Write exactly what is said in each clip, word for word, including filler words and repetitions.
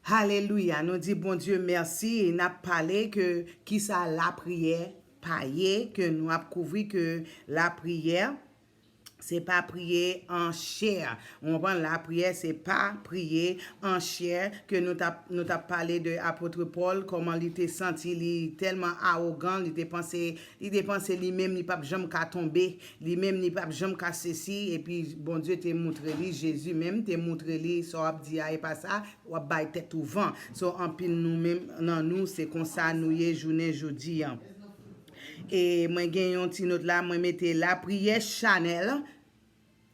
Alelouya, nou di Bondye mèsi e n ap pale ke kisa lapriyè pa ye, ke nou ap kouvri ke lapriyè se pa priye an chè. Ou konprann? Lapriyè se pa priye an chè, ke nou t ap, nou t ap pale de apot Pòl, kòman li te santi li tèlman awogan, li te panse, li te panse li menm li p ap janm ka tonbe, li menm li p ap janm ka sesi, epi Bondye te moutre li, Jezi menm te moutre li, sa w ap di a e pa sa, w ap bay tèt ou van. So, anpil nou menm nan nou, se konsa nou ye jounen jodi an. E mwen gen yon ti not la, mwen mete lapriyè chanèl,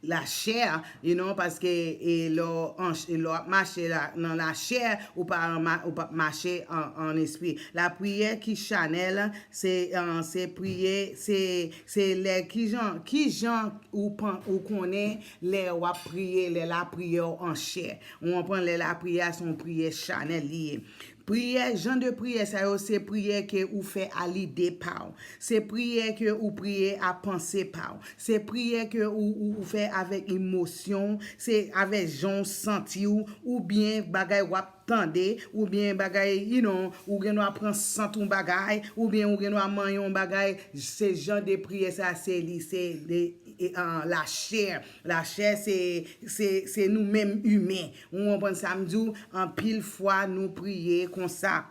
lachè, you know, paske e lè w an- lè w ap mache la, nan lachè, ou pa an ma- ou p ap mache an, an espri. Lapriyè ki chanèl, se, uh, se priye, se, se lè kijan, kijan ou, pan- ou konnen lè w ap priye, lè lapriyè w an chè. Ou konprann, lè lapriyè a se yon priyè chanèl li ye. Priyè, jan de priyè sa yo, se priyè ke ou fè a lide pa w. Se priyè ke ou priye a panse pa w. Se priyè ke ou, ou, ou fè avèk emosyon, se avèk jan w santi w, oubyen bagay w ap tande, oubyen bagay, you know, ou gen dwa pran sant yon bagay, oubyen ou gen dwa manyen yon bagay, se jan de priyè sa, se li, se de, e, an, lachè. Lachè, se, se, se nou menm imen. Ou konprann sa m di w? Anpil fwa, nou priye konsa.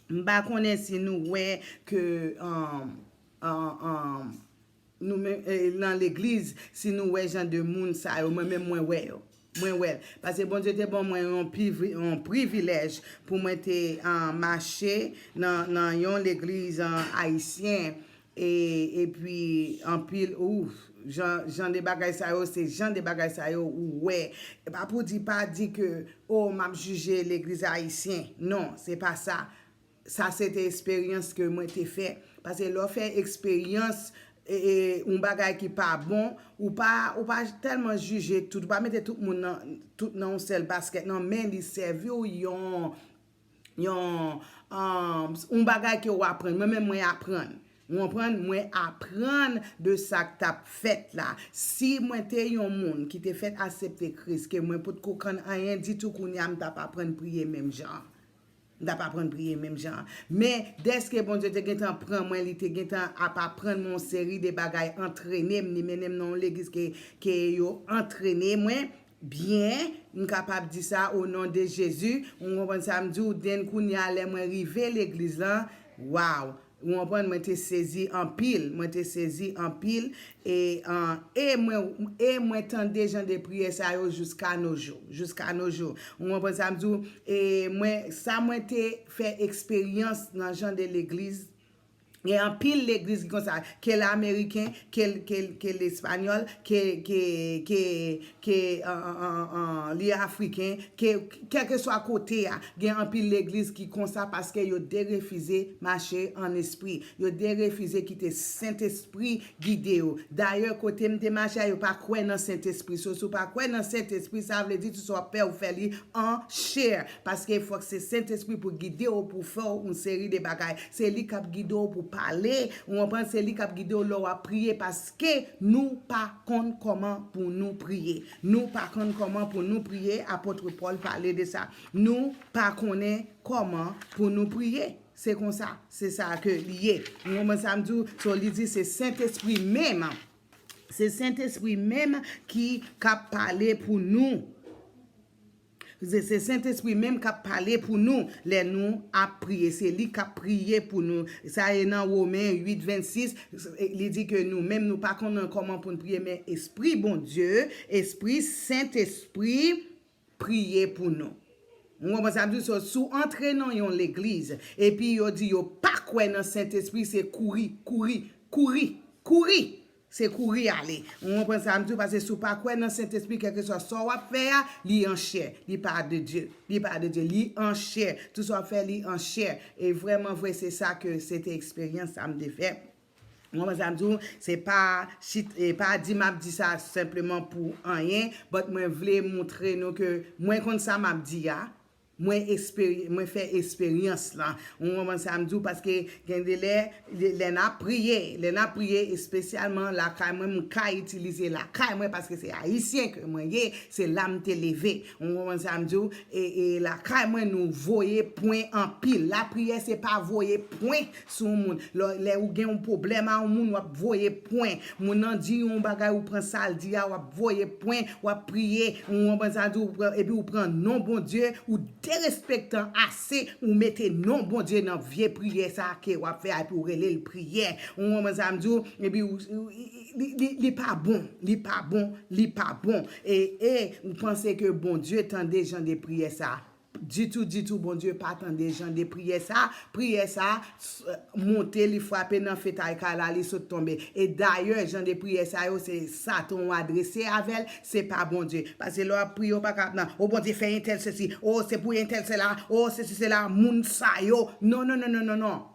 M pa konnen si nou wè ke, um, um, um, nou menm, eh, nan legliz, si nou wè jan de moun sa yo, mwen menm mwen wè yo. Mwen wè l. Paske Bondye te ban mwen yon, pivi- yon privilèj pou mwen te, ah, mache nan, nan yon legliz, ah, ayisyen. E, epi, anpil, ouf, jan, jan de bagay sa yo, se jan de bagay sa yo ou wè. E pa pou di, pa di ke, o, m ap jije legliz ayisyen. Non, se pa sa. Sa se te eksperyans ke mwen te fè. Paske lè w fè eksperyans, e, e, yon bagay ki pa bon, ou pa, ou pa tèlman jije tout, ou pa mete tout moun nan, tout nan yon sèl baskèt, non, men li sèvi w yon, yon, um, yon bagay ke w aprann. Mwen menm, mwen aprann. Ou konprann? Mwen aprann de sa k t ap fèt la. Si mwen te yon moun ki te fèk aksepte Kris, ke mwen potko konn anyen ditou, kounye a m t ap aprann priye menm jan. M t ap aprann priye menm jan. Men, dèske Bondye te gentan pran mwen, li te gentan ap aprann mwen yon seri de bagay, antrene m, li mennen m nan yon legliz ke, ke yo antrene mwen byen, m kapab di sa o non de Jezi. Ou konprann sa m di w? Den kounye a, lè mwen rive legliz lan, waw! Ou konprann, mwen te sezi anpil, mwen te sezi anpil, e, an, e mwen, e mwen tande jan de priyè sa yo jiska no jou, jiska no jou. Ou konprann sa m di w? E mwen, sa mwen te fè eksperyans nan jan de legliz, gen anpil legliz ki konsa, ke l ameriken, ke l, ke l, ke l espanyòl, ke, ke, ke, ke, an, an, an, an, li afriken, ke, kèlkeswa kote a, gen anpil legliz ki konsa paske yo derefize mache an espri. Yo derefize kite Sentespri gide yo. Dayè, kote m te mache a, yo pa kwè nan Sentespri. So, si w pa kwè nan Sentespri, sa vle di tout sa w ap fè, ou fè li an chè. Paske fòk se Sentespri pou gide w, pou fè w yon seri de bagay. Se li k ap gide w pou pale. Ou konprann? Se li k ap gide w lè w ap priye, paske nou pa konn kòman pou nou priye. Nou pa konn kòman pou nou priye. Apot Pòl pale de sa. Nou pa konnen kòman pou nou priye. Se konsa. Se sa ke li ye. Ou konprann sa m di w? So, li di se Sentespri menm. Se Sentespri menm ki k ap pale pou nou. Se, se Sentespri menm k ap pale pou nou lè nou ap priye. Se li k ap priye pou nou. Sa e nan Women uit vennsis, li di ke nou menm, nou pa konnen kòman pou n priye, men Espri Bondye, Espri, Sentespri, priye pou nou. Ou konprann sa m di w? So, si w antre nan yon legliz, epi yo di yo pa kwè nan Sentespri, se kouri, kouri, kouri, kouri. Se kouri ale. Ou konprann sa m di w? Paske si w pa kwè nan Sentespri, kèlkeswa sa w ap fè a, li an chè. Li pa de Dye. Li pa de Dye. Li an chè. Tout sa w ap fè, li an chè. E vrèman vre, se sa ke se te eksperyans sa m te fè. Ou konprann sa m di w? Se pa, chit- e pa di m ap di sa senpleman pou anyen, but mwen vle moutre nou ke mwen konn sa m ap di a. mwen esperi, mwen fè esperyans lan. Ou konprann sa m di w? Paske gen de lè, lè n ap priye, lè n ap priye espesyalman lakay mwen, m ka itilize lakay mwen paske se ayisyen ke mwen ye, se la m te leve. Ou konprann sa m di w? E, e lakay mwen, nou voye pwen anpil. Lapriyè se pa voye pwen sou moun. Lè, lè ou gen yon pwoblèm a yon moun, w ap voye pwen. Moun nan di yon bagay, ou pran sa l di a, w ap voye pwen, w ap priye. Ou konprann sa m di w? Epi ou pran non Bondye, ou derespektan ase, ou mete non Bondye nan vye priyè sa ke w ap fè a, epi ou rele l priyè. Ou konprann sa m di w? Epi ou, ou- li, li, li pa bon, li pa bon, li pa bon. E, e ou panse ke Bondye tande jan de priyè sa? Ditou, ditou, Bondye pa tande jan de priyè sa. Priyè sa, s- monte, li frape nan fetay kay la, li sot tonbe. E dayè, jan de priyè sa yo, se Satan ou adrese avè l, se pa Bondye. Paske lè w ap priye, ou pa ka ap nan, o Bondye fè entèl sesi, o se pou entèl sela, o sesi sela, moun sa yo. Non, non, non, non, non, non.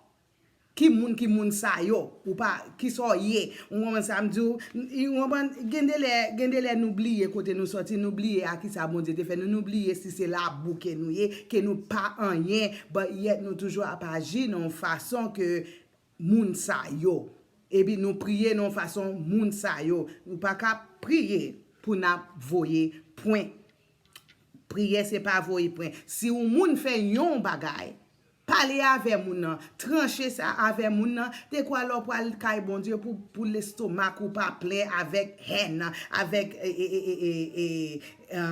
Ki moun, ki moun sa yo? Ou pa, ki sa w ye? Ou konprann sa m di w? Ou konprann? Gen de lè, gen de lè nou bliye kote nou sòti, nou bliye a kisa Bondye te fè nou, nou bliye si se labou ke nou ye, ke nou pa anyen, but yet nou toujou ap aji nan yon fason ke moun sa yo. Epi nou priye nan yon fason moun sa yo. Nou pa ka priye pou n ap voye pwen. Priyè se pa voye pwen. Si yon moun fè yon bagay, pale avè moun nan, tranche sa avè moun nan, dekwa lè w pral kay Bondye pou, pou lestomak ou pa plen avèk hèn, avèk, e, e, e, e, e, e, e,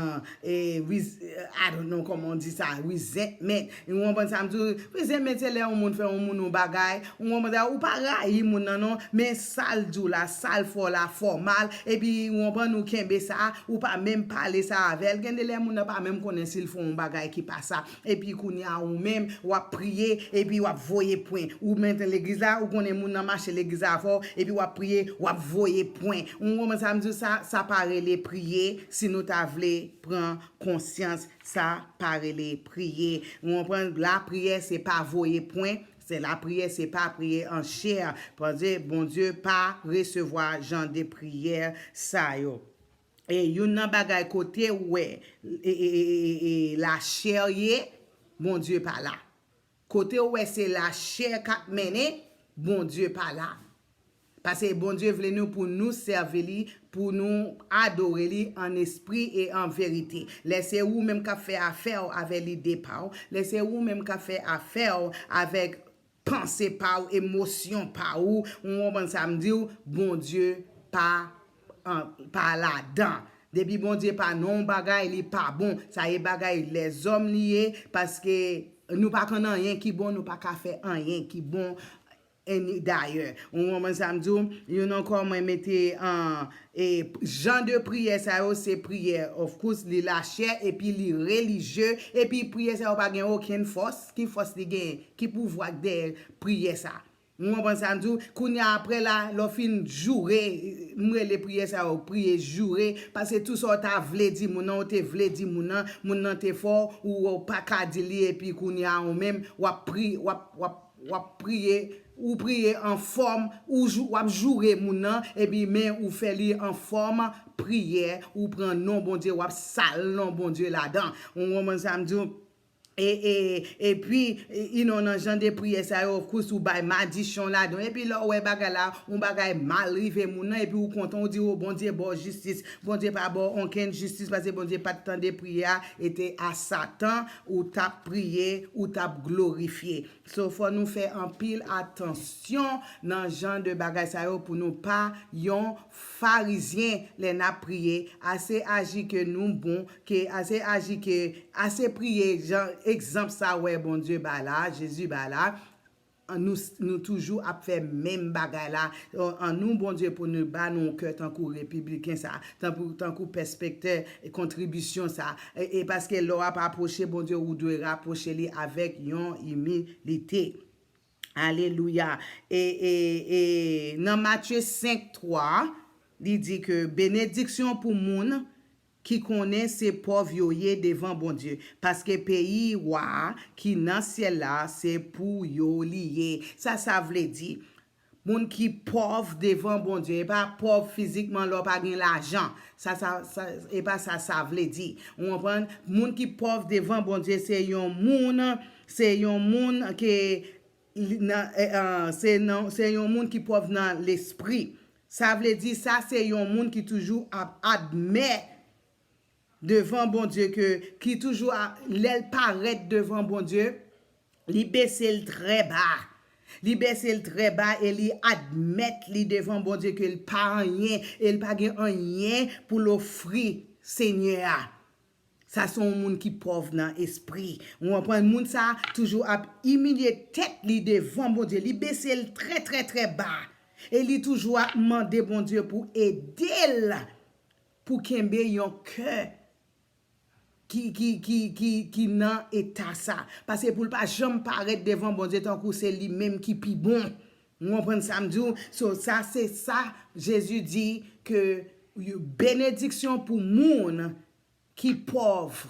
e, riz-, e, I don't know kòman w di sa, resentment. Ou konprann sa m di w? Resentment se lè yon moun fè yon moun yon bagay, ou konprann sa, ou pa rayi moun nan non, men sa l di w la, sa l fè w la, fè w mal, epi ou konprann ou kenbe sa, ou pa menm pale sa avè l. Gen de lè moun nan pa menm konnen si l fè yon bagay ki pa sa. Epi kounye a ou menm, w ap priye, epi w ap voye pwen. Ou menm legliz la, ou konnen moun nan mache legliz la avè w, epi w ap priye, w ap voye pwen. Ou konprann sa m di w? Sa, sa pa rele priye, si nou ta vle pran konsyans, sa pa rele priye. Ou konprann? Lapriyè se pa voye pwen, se lapriyè se pa priye an chè. Paske Bondye pa resevwa jan de priyè sa yo. E youn nan bagay kote ou wè, e, e, e, e, e, lachè ye, Bondye pa la. Kote ou wè se lachè k ap mennen, Bondye pa la. Paske Bondye vle nou pou nou sèvi li, pou nou adore li an espri e an verite. Lè se ou menm k ap fè afè w avè lide pa w, lè se ou menm k ap fè afè w avèk panse pa w, emosyon pa w, ou konprann sa m di w, Bondye pa, an, pa ladan. Depi Bondye pa nan yon bagay, li pa bon. Sa e bagay lèzòm li ye, paske nou pa konn anyen ki bon, nou pa ka fè anyen ki bon. Dayè, ou konprann sa m di w? Youn ankò, mwen mete an, e, jan de priyè sa yo, se priyè, of course, li lachè, epi li relijye, epi priyè sa yo pa gen okenn fòs. Ki fòs li gen? Ki pouvwa k dèyè priyè sa? Ou konprann sa m di w? Kounye a, apre la, lè w fin joure, m rele priyè sa yo priye joure, paske tou sa w ta vle di moun nan, ou te vle di moun nan, moun nan te fè w, ou, ou pa ka di li, epi kounye a, ou menm, w ap pri-, w ap, w ap, w ap priye, ou priye an fòm, ou jou-, w ap joure moun nan, epi men ou fè li an fòm priyè, ou pran non Bondye, w ap sal non Bondye ladan. Ou konprann sa m di w? E, e, epi, e, you know, nan jan de priyè sa yo, of course, ou bay madisyon ladan. Epi lè w wè bagay la, yon bagay mal rive moun nan, epi ou kontan, ou di, o, Bondye ba w jistis. Bondye pa ba w onkenn jistis, paske Bondye pa t tande priyè a, e te a Satan ou t ap priye, ou t ap glorifye. So, fò nou fè anpil atansyon nan jan de bagay sa yo pou nou pa yon farizyen lè n ap priye. Ase aji ke nou bon, ke ase aji ke, ase priye, jan egzanp sa wè Bondye ba la, Jezi ba la. An nou, nou toujou ap fè menm bagay la. An nou Bondye pou nou ba nou yon kè tankou repibliken sa, tankou, tankou pèspektè kontribisyon sa. E, e paske lè w ap apwoche Bondye, ou dwe rapwoche li avèk yon imilite. Alelouya. E, e, e nan Matye senk twa, li di ke benediksyon pou moun ki konnen se pòv yo ye devan Bondye, paske peyi wa ki nan syèl la se pou yo li ye. Sa sa vle di? Moun ki pòv devan Bondye, e pa pòv fizikman lè w pa gen lajan. Sa, sa, sa, e pa sa sa vle di. Ou konprann? Moun ki pòv devan Bondye, se yon moun, se yon moun ke li nan, eh, ah, se nan, se yon moun ki pòv nan lespri. Sa vle di sa se yon moun ki toujou ap admèt devan Bondye ke, ki toujou a, lè l parèt devan Bondye, li bese l trè ba. Li bese l trè ba e li admèt li devan Bondye ke l pa anyen e l pa gen anyen pou l ofri Senyè a. Sa se yon moun ki pòv nan espri. Ou konprann? Moun sa a toujou ap imilye tèt li devan Bondye. Li bese l trè, trè, trè ba. E li toujou ap mande Bondye pou ede l pou kenbe yon kè ki, ki, ki, ki, ki nan eta sa. Paske pou l pa janm parèt devan Bondye tankou se li menm ki pi bon. Ou konprann sa m di w? So, sa se sa Jezi di ke benediksyon pou moun ki pòv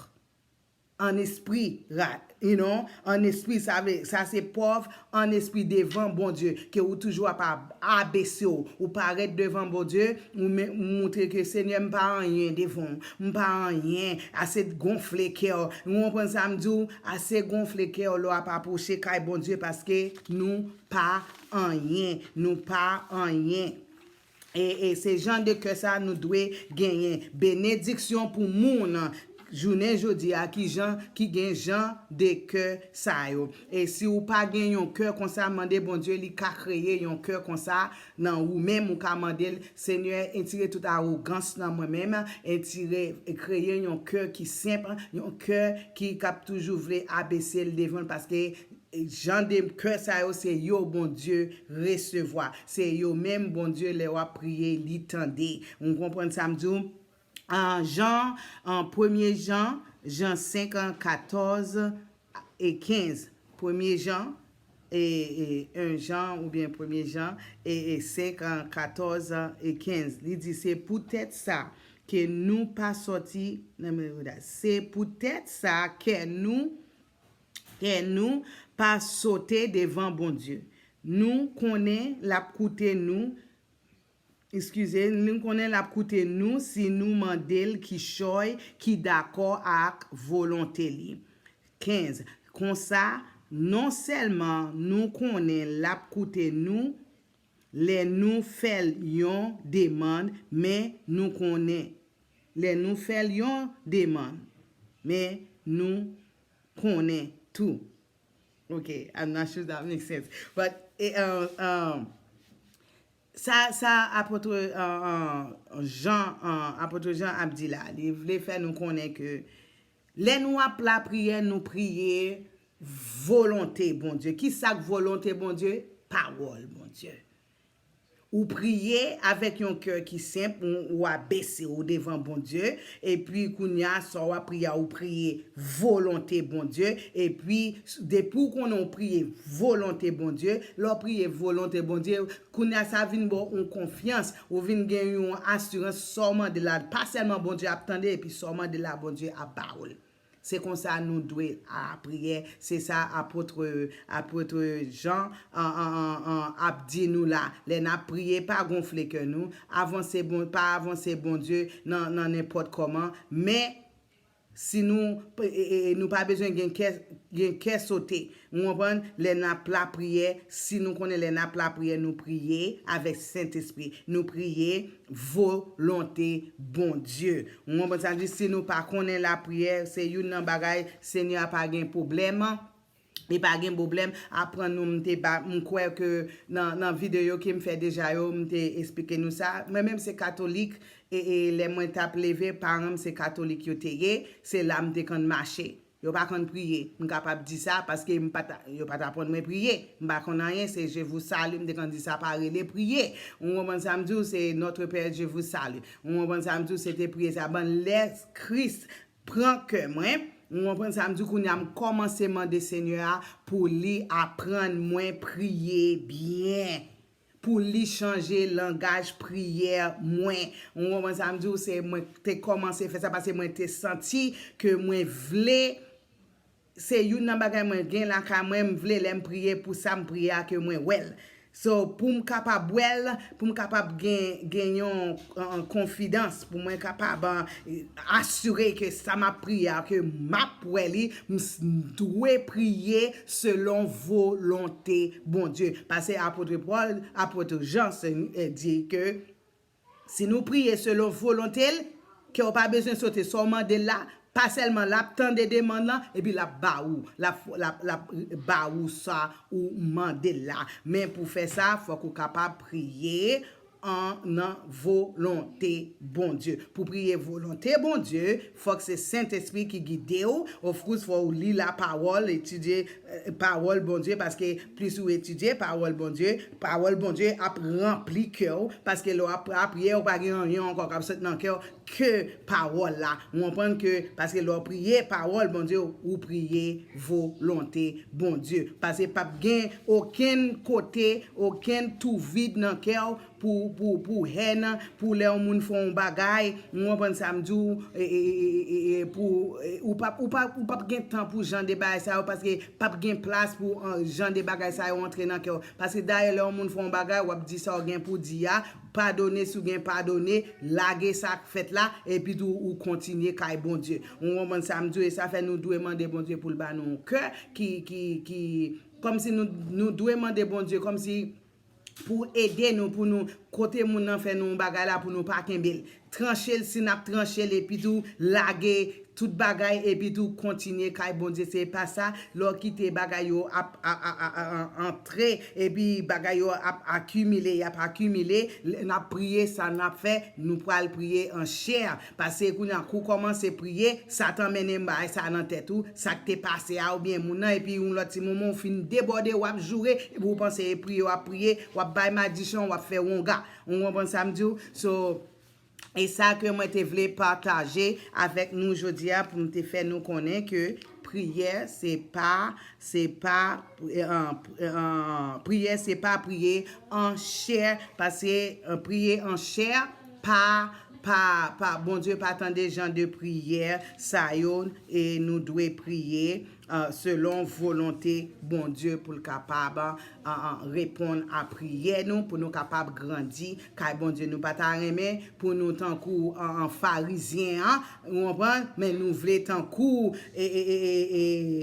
an espri, ra-, you know, an espri, sa vle, sa se pòv an espri devan Bondye, ke ou toujou ap ab-, abese w, ou parèt devan Bondye, ou men-, ou montre ke Senyè m pa anyen devan w, m pa anyen, ase gonfle kè w, ou konprann sa m di w, ase gonfle kè w lè w ap apwoche kay Bondye paske nou pa anyen, nou pa anyen. E, e se jan de kè sa nou dwe genyen. Benediksyon pou moun jounen jodi a ki jan, ki gen jan de kè sa yo. E si ou pa gen yon kè konsa, mande Bondye li ka kreye yon kè konsa nan ou menm. Ou ka mande l, Senyè, etire tout awogans nan mwen menm, etire, kreye yon kè ki senp, yon kè ki k ap toujou vle abese l devan l, paske jan de kè sa yo, se yo Bondye resevwa. Se yo menm Bondye, lè w ap priye, li tande. Ou konprann sa m di w? An Jan, an premye Jan, Jan senk, an katòz e kenz. Premye Jan, e, e, en Jan oubyen premye Jan, e, e senk, an katòz e kenz. Li di, se poutèt sa ke nou pa sòti, nan men, se poutèt sa ke nou, ke nou pa sote devan Bondye. Nou konnen l ap koute nou, eskize, nou konnen l ap koute nou si nou mande l kichòy ki dakò ak volonte li. Kenz, konsa, non sèlman nou konnen l ap koute nou lè nou fè l yon demann, men nou konnen, lè nou fè l yon demann, men nou konnen tou. Ok, I'm not sure that makes sense. But, eh, um, um, sa, sa apot, uh, uh, Jan, uh, apot Jan ap di la, li vle fè nou konnen ke lè nou ap lapriyè, nou priye volonte Bondye. Ki sa k volonte Bondye? Pawòl Bondye. Ou priye avèk yon kè ki senp, ou, ou abese w devan Bondye, epi kounye a, sa w ap priye a, ou priye volonte Bondye, epi depi w konnen w priye volonte Bondye, lè w priye volonte Bondye, kounye a sa vin ba w yon konfyans, ou vin gen yon asirans sa w mande la, pa sèlman Bondye ap tande, epi sa w mande la, Bondye ap ba w l. Se konsa nou dwe lapriyè. Se sa apot, apot Jan an, an, an, an, ap di nou la. Lè n ap priye, pa gonfle kè nou. Avanse bon, pa avanse Bondye nan, nan nenpòt kòman. Men, si nou, e, e, e, nou pa bezwen gen kè, gen kè sote. Ou konprann? Lè n ap lapriyè, si nou konnen lè n ap lapriyè, nou priye avèk Sentespri. Nou priye volonte Bondye. Ou konprann sa m di? Si nou pa konnen lapriyè, se youn nan bagay, Senyè a pa gen pwoblèm. Li pa gen pwoblèm. Aprann nou, m te ba, m kwè ke nan, nan videyo ke m fè deja yo, m te esplike nou sa. Mwen menm se katolik, e, e lè mwen t ap leve, paran m se katolik yo te ye, se la m te konn mache. Yo pa konn priye. M kapab di sa paske m pa ta, yo pa t aprann mwen priye. M pa konn anyen, se je vous salue, m te konn di sa pa rele priye. Ou konprann sa m di w, se Notre Père, je vous salue. Ou konprann sa m di w, se te priye sa. Ban lè Kris pran kè mwen. Ou konprann sa m di w, kounye a m kòmanse mande Senyè a pou li aprann mwen priye byen. Pou li chanje langaj priyè mwen. Ou konprann sa m di w, se mwen te kòmanse fè sa paske mwen te santi ke mwen vle, se youn nan bagay mwen gen lakay mwen, m vle lè m priye pou sa m priye a ke mwen wè l. So, pou m kapab wè l, pou m kapab gen, gen yon, yon konfidans, pou mwen kapab, uh, asire ke sa m ap priye a, ke m ap wè li, m s- m dwe priye selon volonte Bondye. Paske apot Pòl, apot Jan, se, eh, di ke si nou priye selon volonte l, ke w pa bezwen sote sa w mande l la, pa sèlman l ap tande demann lan, epi l ap ba ou, l ap, l ap, l ap ba ou sa ou mande l la. Men pou fè sa, fòk ou kapab priye an nan volonte Bondye. Pou priye volonte Bondye, fòk se Sentespri ki gide w. Of course, fò w li la pawòl, etidye, eh, pawòl Bondye, paske plis ou etidye pawòl Bondye, pawòl Bondye ap ranpli kè w, paske lè w ap, ap priye, ou pa gen anyen ankò k ap sot nan kè w ke pawòl la. Ou konprann ke, paske lè w priye pawòl Bondye, ou priye volonte Bondye. Paske p ap gen okenn kote, okenn twou vid nan kè w pou, pou, pou hèn, pou lè yon moun fè yon bagay, ou konprann sa m di w, e, e, e, e, e, pou, e, ou p ap, ou p ap, ou p ap gen tan pou jan de bagay sa yo, paske p ap gen plas pou, an, jan de bagay sa yo antre nan kè w. Paske dayè, lè yon moun fè yon bagay, w ap di sa w gen pou di a, padone si w gen padone, lage sa k fèt la, epi tou ou kontinye kay Bondye. Ou konprann sa m di w, e sa fè nou dwe mande Bondye pou l ba nou yon kè ki, ki, ki, kòmsi nou, nou dwe mande Bondye, kòmsi pou ede nou, pou nou, kote moun nan fè nou yon bagay la, pou nou pa kenbe l. Tranche l si n ap tranche l, epi tou lage tout bagay, epi tou kontinye kay Bondye. Se pa sa, lè w kite bagay yo ap, a, a, a, a, a, antre, epi bagay yo ap akimile, y ap akimile, l- n ap priye, sa n ap fè, nou pral priye an chè. Paske kounye a, kou w kòmanse priye, Satan mennen bagay sa nan tèt ou, sa k te pase a, oubyen moun nan, epi yon lòt ti moman, w fin debòde, w ap joure, epi w panse e priye, w ap priye, w ap bay madichon, w ap fè wonga. Ou konprann sa m di w? So, e sa ke mwen te vle pataje avèk nou jodi a pou m te fè nou konnen ke priyè se pa, se pa, eh, eh, priyè se pa priye an chè, paske, eh, priye an chè pa, pa, pa, Bondye pa tande jan de priyè sa yo, e nou dwe priye, eh, selon volonte Bondye pou l kapab, eh, eh, reponn a priyè nou, pou nou kapab grandi kay Bondye. Nou pa ta renmen pou nou tankou, eh, eh, farizyen an, ou konprann? Men nou vle tankou, e, e, e, e,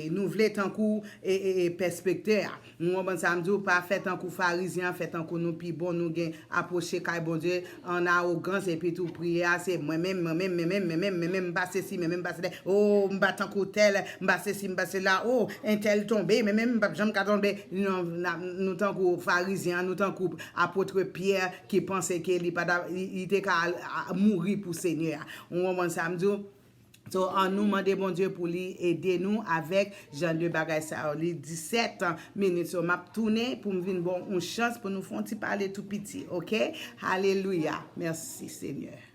e, nou vle tankou, e, e, e, pèspektè a. Ou konprann sa m di w? Pa fè tankou farizyen an, fè tankou nou pi bon, nou gen apwoche kay Bondye an awogans, epi tou priyè a se mwen menm, mwen menm, mwen menm, mwen menm, mwen menm, m pa sesi, mwen menm, m pa sela, o, m pa tankou tèl, m pa sesi, m pa sela, o, entèl tonbe, mwen menm, m p ap janm ka tonbe. Non, n ap- nou tankou farizyen an, nou tankou apot Pyè ki panse ke li pa ta- li, li te ka al- a- mouri pou Senyè a. Ou konprann sa m di w? So, ann nou mande Bondye pou li ede nou avèk jan de bagay sa yo. Li disèt minit, so m ap tounen pou m vin ba w yon chans pou nou fè yon ti pale tou piti, oke? Alelouya. Mèsi, Senyè.